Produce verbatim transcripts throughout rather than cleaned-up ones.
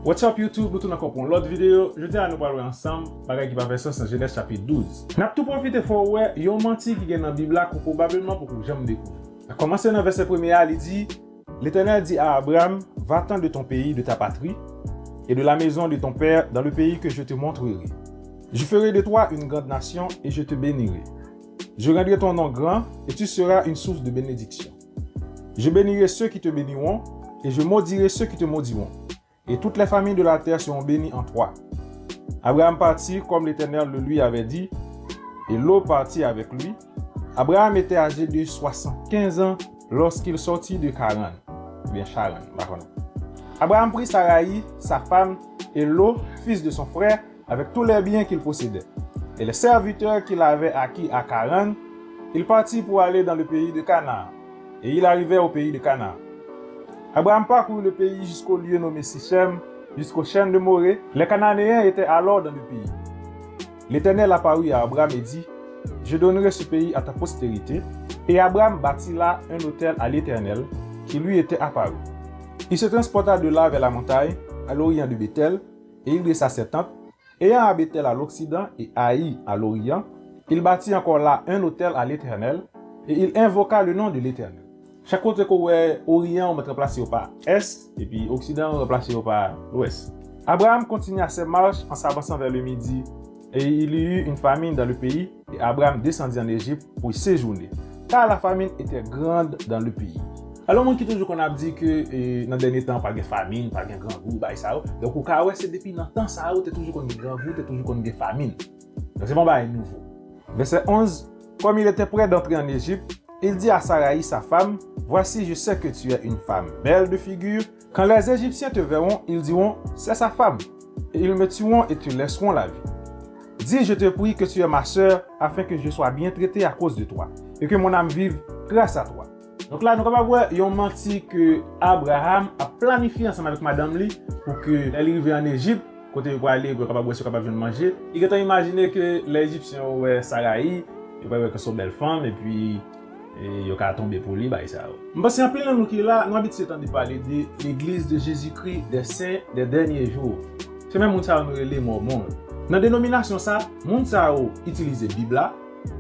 What's up YouTube, nou tounen ankò pou yon lòt videyo. Jodi a nou pral wè ansanm bagay ki pa fè sans nan Jenèz chapit douz. N ap tou pwofite fè w wè yon manti ki gen nan Bib la ke w pwobableman poko janm dekouvri. N ap kòmanse nan vèsè premye a, li di, L'Éternel dit à Abraham, Va-t'en de ton pays, de ta patrie, et de la maison de ton père, dans le pays que je te montrerai. Je ferai de toi une grande nation et je te bénirai. Je rendrai ton nom grand et tu seras une source de bénédiction. Je bénirai ceux qui te béniront et je maudirai ceux qui te maudiront. Et toutes les familles de la terre seront bénies en toi. Abraham partit comme l'Éternel le lui avait dit, et Lot partit avec lui. Abraham était âgé de soixante-quinze ans lorsqu'il sortit de Charan. Ou byen Charan, m pa konnen. Abraham prit Saraï, sa femme, et Lot, fils de son frère, avec tous les biens qu'il possédait, et les serviteurs qu'il avait acquis à Charan, il partit pour aller dans le pays de Canaan. Et il arriva au pays de Canaan. Abraham parcourut le pays jusqu'au lieu nommé Sichem, jusqu'aux chênes de Morée. Les Cananéens étaient alors dans le pays. L'Éternel apparut à Abraham et dit, Je donnerai ce pays à ta postérité. Et Abraham bâtit là un autel à l'Éternel, qui lui était apparu. Il se transporta de là vers la montagne, à l'orient de Béthel, et il dressa ses tentes, Ayant à Béthel à l'occident et Haï à l'orient, il bâtit encore là un autel à l'Éternel, et il invoqua le nom de l'Éternel. Chak kote ke w wè Oryan, ou mèt ranplase yo pa Ès, epi Oksidan, ou ranplase yo pa Lwès. Abraham continua ses marches en s'avançant vers le midi, et il y eut une famine dans le pays, et Abraham descendit en Égypte pour y séjourner, car la famine était grande dans le pays. Alò, moun ki toujou konn ap di ke e, nan dènye tan, pa gen famin, pa gen grangou, bagay sa yo. Donk, ou ka wè, se depi nan tan sa yo, te toujou konn gen grangou, te toujou konn gen famin. Donk, se pa yon bagay nouvo. Vèsè onz, Comme il était près d'entrer en Égypte, il dit à Saraï, sa femme, Voici, je sais que tu es une femme belle de figure. Quand les Égyptiens te verront, ils diront, C'est sa femme. Et ils me tueront et te laisseront la vie. Dis, je te prie, que tu es ma sœur, afin que je sois bien traité à cause de toi, et que mon âme vive grâce à toi. Donk la, nou kapab wè yon manti ke Abraham ap planifye ansanm avèk madanm li pou ke lè li rive ann Ejip, kote yo prale, pou yo kapab wè si yo kapab jwenn manje. Li gentan imajine ke lè Ejipsyen yo wè Sarayi, yo pral wè ke se yon bèl fanm, epi e, yo ka tonbe pou li, bagay sa yo. M panse anpil nan nou ki la, nou abitye tande pale de L'église de Jésus-Christ des Saints des Derniers Jours. Se menm moun sa yo nou rele Mòmon yo. Nan denominasyon sa, moun sa yo itilize Bib la,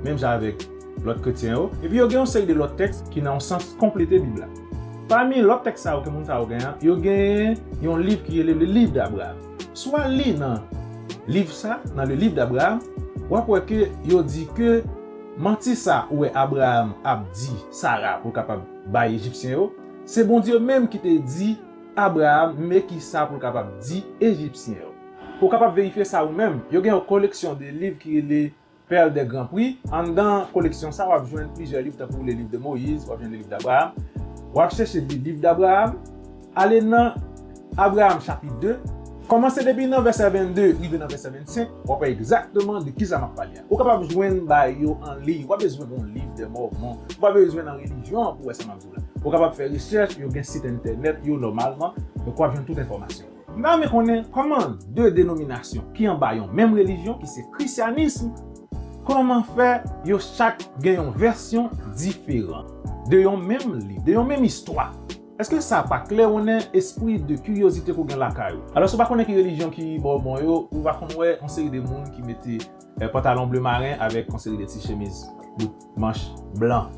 menm jan avèk lòt kretyen yo. Epi yo gen yon seri de lòt tèks ki nan yon sans konplete Bib la. Pami lòt tèks sa yo ke moun sa yo gen an, yo gen yon liv ki rele Le Livre d'Abraham. Si w al li nan liv sa, nan Le Livre d'Abraham, w ap wè ke yo di ke manti sa ou wè Abraham ap di Sara pou l kapab bay Ejipsyen yo, se Bondye menm ki te di Abraham men kisa pou l kapab di Ejipsyen yo. Ou kapab verifye sa ou menm. Yo gen yon koleksyon de liv ki rele Perles des Grands Prix. Anndan koleksyon sa, w ap jwenn plizyè liv, tankou le Livre de Moïse, w ap jwenn le Livre d'Abraham. W ap chèche li, Livre d'Abraham, ale nan Abraham chapit de. Kòmanse depi nan vèsè vennde rive nan vèsè vennsenk, w ap wè egzakteman de kisa m ap pale a. Ou kapab jwenn bagay yo an liy, w pa bezwen gen yon liv de Mòmon, ou pa bezwen nan relijyon an pou w wè sa m ap di w la. Ou kapab fè rechèch, yo gen sit entènèt yo nòmalman, donk w ap jwenn tout enfòmasyon. M ta renmen konnen kòman de denominasyon ki anba yon menm relijyon, ki se krisyanism, kòman fè yo chak gen yon vèsyon diferan de yon menm liv, de yon menm istwa. Èske sa pa klèwonnen espri de kiryozite ke w gen lakay ou? Alò, si w pa konnen ki relijyon ki Mòmon yo, ou va konn wè yon seri de moun ki mete, eh, pantalon ble maren avèk yon seri de ti chemiz bout manch blan.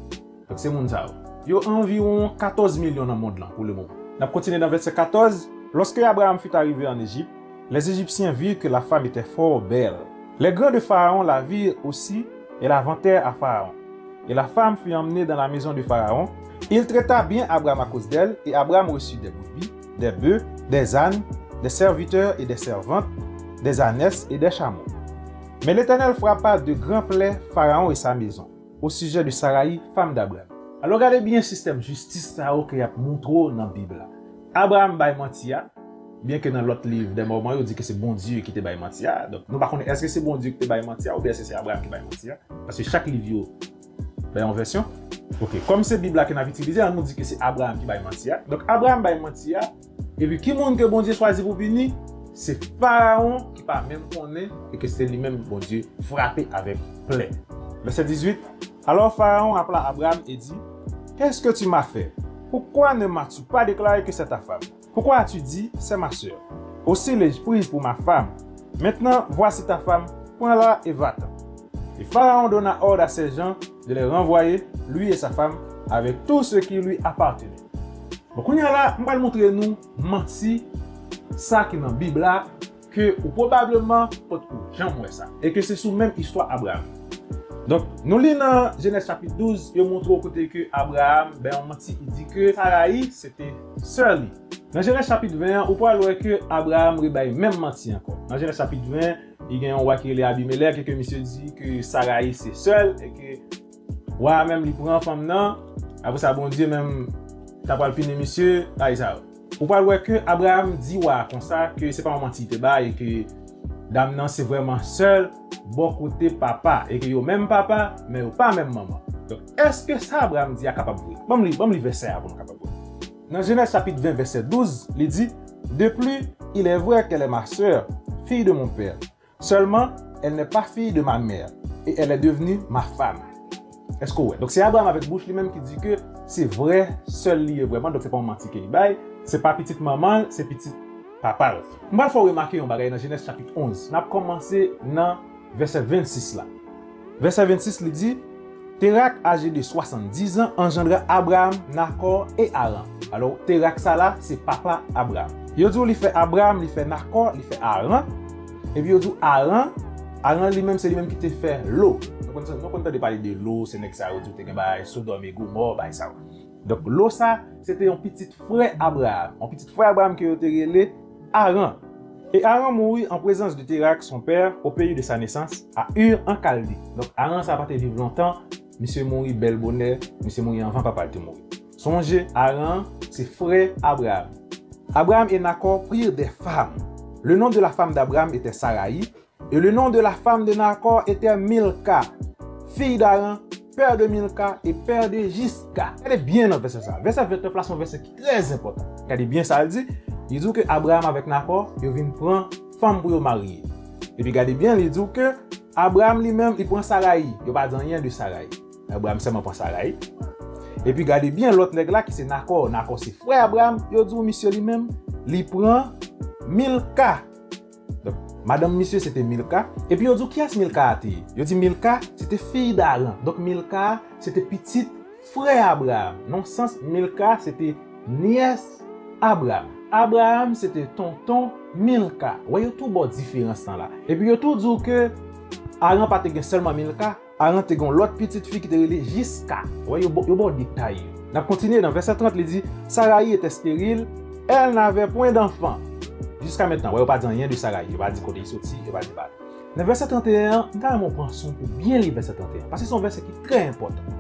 Donk, se moun sa yo. Yo anviwon katòz milyon nan mond lan pou le moman. N ap kontinye nan vèsè katòz. Lorsque Abraham fut arrivé en Égypte, les Égyptiens virent que la femme était fort belle. Les grands de Pharaon la virent aussi et la vantèrent à Pharaon. Et la femme fut emmenée dans la maison de Pharaon. Il traita bien Abraham à cause d'elle, et Abraham reçut des brebis, des bœufs, des ânes, des serviteurs et des servantes, des ânesses et des chameaux. Mais l'Éternel frappa de grands plaies Pharaon et sa maison, au sujet de Saraï, femme d'Abraham. Alò, gade byen sistèm jistis sa yo ke y ap montre w nan Bib la. Abraham bay manti a, byenke nan lòt liv de Mòmon yo di ke se Bondye ki te bay manti a. Donk, nou pa konnen èske se Bondye ki te bay manti a oubyen èske se Abraham ki bay manti a. Paske chak liv yo bay yon vèsyon. Ok, kòm se Bib la ke n ap itilize, ann nou di ke se Abraham ki bay manti a. Donk, Abraham bay manti a, epi ki moun ke Bondye chwazi pou pini? Se Farawon ki pa menm konnen e ke se li menm Bondye frape avèk plè. Vèsè dizuit, Alors Pharaon appela Abraham et dit, Qu'est-ce que tu m'as fait? Pourquoi ne m'as-tu pas déclaré que c'est ta femme? Pourquoi as-tu dit, C'est ma sœur? Aussi l'ai-je prise pour ma femme. Maintenant, voici ta femme, prends-la et va-t'en. Et Pharaon donna ordre à ses gens de les renvoyer, lui et sa femme, avec tout ce qui lui appartenait. Bon, kounye a la, m pral montre nou manti sa ki nan Bib la, ke ou pwobableman potko janm wè sa, e ke se sou menm istwa Abraham. Donk, nou li nan Jenèz chapit douz, yo montre w kote ke Abraham bay yon manti, li di ke Sarayi se te sè li. Nan Jenèz chapit ven an, ou pral wè ke Abraham rebay menm manti ankò. Nan Jenèz chapit ven, li gen yon wa ki rele Abimelèk, e ke misye di ke Sarayi se sè l, e ke wa a menm li pran fanm nan, apre sa Bondye menm ta pral pini misye, bagay sa yo. Ou pral wè ke Abraham di wa a konsa ke se pa yon manti li te bay, e ke dam nan se vrèman sè l bò kote papa, e ke yo menm papa, men yo pa menm manman. Donk, èske sa Abraham di a kapab vre? Ban m li, ban m li vèsè a pou nou kapab wè. Nan Jenèz chapit ven, vèsè douz, li di, De plus, il est vrai qu'elle est ma sœur, fille de mon père. Seulement, elle n'est pas fille de ma mère, et elle est devenue ma femme. Èske w wè? Donk, se Abraham avèk bouch li menm ki di ke se vrè sè l li ye vrèman, donk se pa yon manti ke li bay, se pa pitit manman l, se pitit papa l. M pral fè w remake yon bagay nan Jenèz chapit onz. N ap kòmanse nan vèsè vennsis la. Vèsè vennsis, li di, Térakh, âgé de soixante-dix ans, engendra Abraham, Nakò e Aran. Alò, Térakh sa la, se papa Abraham. Yo di w li fè Abraham, li fè Nakò, li fè Aran. Epi yo di w Aran, Aran li menm, se li menm ki te fè Lo. Nou konn, nou konn tande pale de Lo, se nèg sa yo di w te gen bagay Sodòm e Gomò, bagay sa yo. Donk, Lo sa, se te yon pitit frè Abraham. Yon pitit frè Abraham ke yo te rele Aran. Et Aran mourut en présence de Térakh, son père, au pays de sa naissance, à Ur, en Chaldée. Donk, Aran sa pa te viv lontan, misye mouri bèl bonè, misye mouri anvan papa l te mouri. Sonje, Aran se frè Abraham. Abraham et Nakò prirent des femmes. Le nom de la femme d'Abraham était Saraï, et le nom de la femme de Nakò était Milka, fille d'Aran, père de Milka et père de Jiska. Gade byen nan vèsè sa. Vèsè vennèf la se yon vèsè ki trè enpòtan. Gade byen sa l di. Li di w ke Abraham avèk Nakò, yo vin pran fanm pou yo marye. Epi gade byen, li di w ke Abraham li menm, li pran Sarayi. Yo pa di anyen de Sarayi. Abraham sèlman pran Sarayi. Epi gade byen lòt nèg la ki se Nakò. Nakò se frè Abraham. Yo di w misye li menm, li pran Milka. Donk, madanm misye se te Milka. Epi yo di w kiyès Milka a te ye? Yo di Milka se te fiy Aran. Donk, Milka se te pitit frè Abraham. Nan sans, Milka se te nyès Abraham. Abraham se te tonton Milka. Wè, yo tou ba w diferans lan la. Epi yo tou di w ke Aran pa te gen sèlman Milka, Aran te gen yon lòt pitit fi ki te rele Jiska. Wè, yo ba, yo ba w detay yo. N ap kontinye nan vèsè trant, li di, Saraï était stérile, elle n'avait point d'enfant. Jiska mentnan, wè, yo pa di anyen de Saraï. Yo pa di kote li soti, yo pa di bagay. Nan vèsè trannteyen an, m ta renmen w pran son pou byen li vèsè trannteyen an, paske se yon vèsè ki trè enpòtan.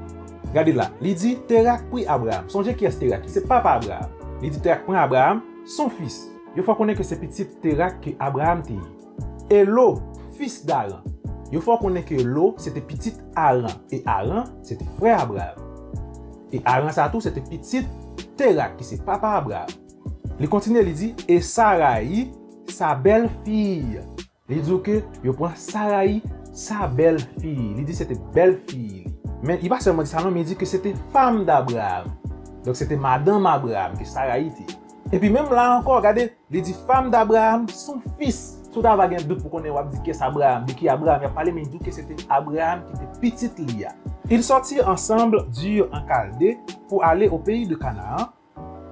Gade la, li di, Térakh prit Abraham. Sonje kiyès Térakh ye? Se papa Abraham. Li di, Térakh pran Abraham, son fils. Yo fè w konnen ke se pitit Térakh ke Abraham te ye. Et Lo, fils d'Aran. Yo fè w konnen ke Lo, se te pitit Aran. E Aran, se te frè Abraham. E Aran sa tou, se te pitit Térakh, ki se papa Abraham. Li kontinye, li di, et Saraï, sa belle-fille. Li di w ke yo pran Sarayi, sa bèlfi. Li di se te bèlfi li. Men li pa sèlman di sa non, men li di ke se te femme d'Abraham. Donk se te madanm Abraham ke Sarayi te ye. Epi menm la ankò, gade, li di femme d'Abraham, son fils. Si w ta va gen dout pou konnen, w ap di kiyès Abraham, de ki Abraham y ap pale, men li di w ke se te Abraham ki te pitit li a. Ils sortirent ensemble d'Ur en Chaldée pour aller au pays de Canaan.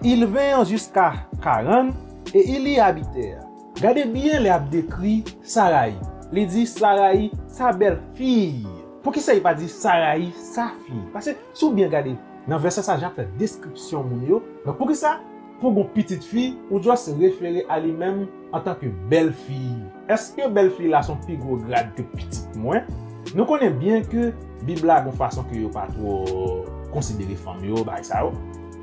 Ils vinrent jusqu'à Charan et ils y habitèrent. Gade byen lè y ap dekri Sarayi. Li di Sarayi, sa bèlfi. Poukisa li pa di Sarayi, sa fi? Paske si w byen gade, nan vèsè sa, Jan ap fè deskripsyon moun yo. Donk poukisa, pou gon pitit fi, ou just refere a li menm antanke bèlfi? Èske bèlfi la se yon pi gwo grad ke pitit mwen? Nou konnen byen ke Bib la gon fason ke yo pa twò konsidere fanm yo, bagay sa yo.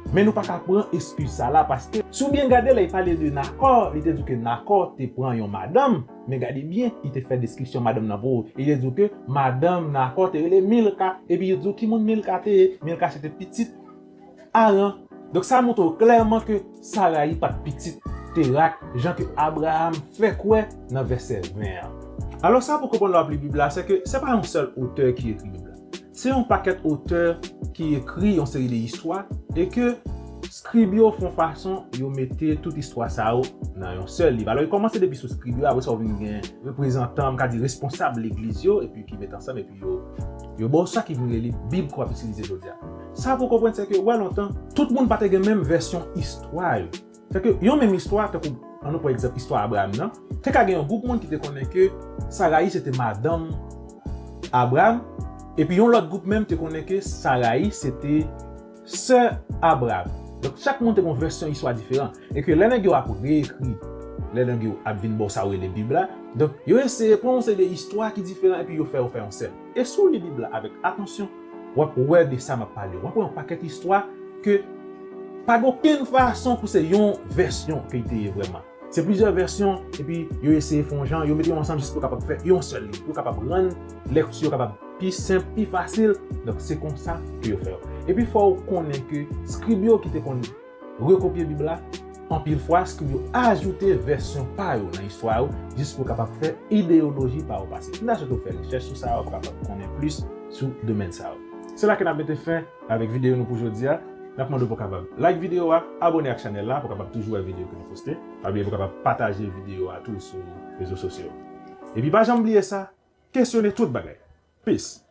Men nou pa ka pran eskiz sa la, paske si w byen gade lè l pale de Nakò, li te di ke Nakò te pran yon madanm, men gade byen, li te fè deskripsyon madanm nan pou ou. Li te di w ke madanm Nakò te rele Milka, epi li di w ki moun Milka te ye. Milka se te pitit Aran. Donk sa montre w klèman ke Sarayi pa t pitit Terak, jan ke Abraham fè kwè nan vèsè ven an. Alò sa pou konprann lè w ap li Bib la, se ke se pa yon sèl otè ki ekri Bib la. Se yon pakèt otè ki ekri yon seri de istwa e ke Scribe yo fè yon fason yo mete tout istwa sa yo nan yon sèl liv. Alò, yo kòmanse depi sou scribe yo, apre sa, ou vin gen reprezantan, m ka di responsab legliz yo, epi ki met ansanm, epi yo, yo ba w sa ki vin rele Bib ke w ap itilize jodi a. Sa pou w konprann, se ke, wè, lontan, tout moun pa te gen menm vèsyon istwa yo. Se ke yon menm istwa, tankou, ann nou pran egzanp istwa Abraram nan, te ka gen yon gwoup moun ki te konnen ke Sarayi se te madanm Abraram, epi yon lòt gwoup menm te konnen ke Sarayi se te sè Abraram. Donk, chak moun te gen yon vèsyon istwa diferan. E ke lè nèg yo ap reekri, lè nèg yo ap vin ba w sa yo rele Bib la, donk, yo eseye pran yon seri de istwa ki diferan epi yo fè yo fè yon sèl. E si w li Bib la avèk atansyon, w ap wè de sa m ap pale. W ap wè yon pakèt istwa ke pa gen okenn fason pou se yon vèsyon ke l te ye vrèman. Se plizyè vèsyon, epi yo eseye fè yon jan, yo mete yo ansanm jis pou yo kapab fè yon sèl liv, pou yo kapab rann lèkti yo kapab pi senp, pi fasil. Donk, se konsa ke yo fè yo. Epi, fò w konnen ke scribe yo ki te konn rekopye Bib la, anpil fwa, scribe yo ajoute vèsyon pa yo nan istwa yo, jis pou yo kapab fè ideyoloji pa yo pase. M ta swete w fè rechèch sou sa, w ap kapab konnen plis sou domèn sa yo. Se la ke n ap mete fen avèk videyo nou pou jodi a. N ap mande w pou w kapab like videyo a, abone ak chanèl la pou w kapab toujou wè videyo ke nou poste. Pa bliye pou w kapab pataje videyo a tou sou rezo sosyo. Epi pa janm bliye sa, kesyone tout bagay. Peace.